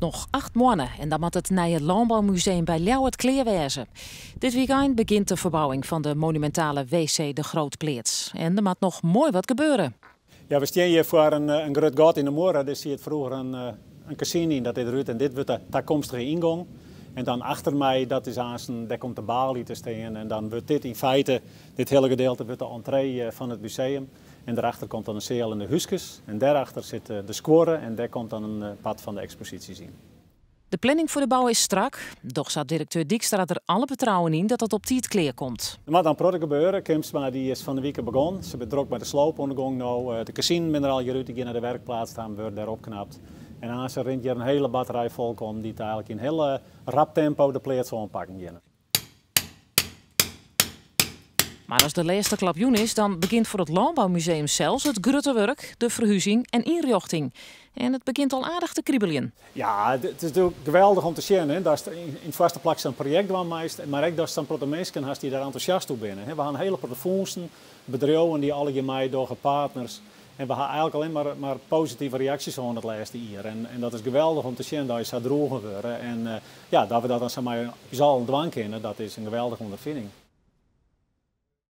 Noch 8 moanne en dan moat it nije Lânboumuseum by Ljouwert klear wêze. Dit wykein begjint de ferbouwing fan de monumintale WC de Grootpleats. En der moat noch moai wat gebeure. Ja, we stean hjir foar in grut gat yn de muorre. Dêr siet froeger in kasine yn, dat is derút en dit wurdt de takomstige yngong. En dan achter my, dat is aansten, dêr komt de baly te stean en dan wurdt dit yn feite, dit hiele gedeelte wurdt de entree fan it museum. En dêrachter komt dan in seal en de húskes en dêrachter sit de skuorre en dêr komt dan in part fan de eksposysjes yn. De planning foar de bou is strak. Dochs hat direkteur Dykstra der alle betrouwen yn dat it op tiid klear komt. Der moat dan in protte gebeure. Kimsma dy is fan de wike begûn. Se binne drok mei de sloop oan de gong no. De kasinen binne der allegear út, dy gean nei de werkplaats ta en wurde dêr opknapt. En aanst rint hjir in hiele batterij folk om dy't eigenlik yn hiel rap tempo de pleats oanpakken geane. Mar as de lêste klap jûn is, dan begjint foar it Lânboumuseum sels it grutte wurk, de ferhuzing en ynrjochting. En it begjint al aardich te kribeljen. Ja, it is natuerlik geweldich om te sjen, hè, datst yn it foarste plak sa'n projekt dwaan meist, mar ek datst sa'n protte minsken hast dy't dêr entûsjast oer binne. We ha in hiele protte fûnsen, bedriuwen dy't allegear meidogge, partners. En we ha eigenlik allinne mar positive reaksjes hân it lêste jier. En dat is geweldich om te sjen dat je sa droegen wurde. En ja, dat we dat dan sa mei ús allen dwaan kinne, dat is in geweldige ûnderfining.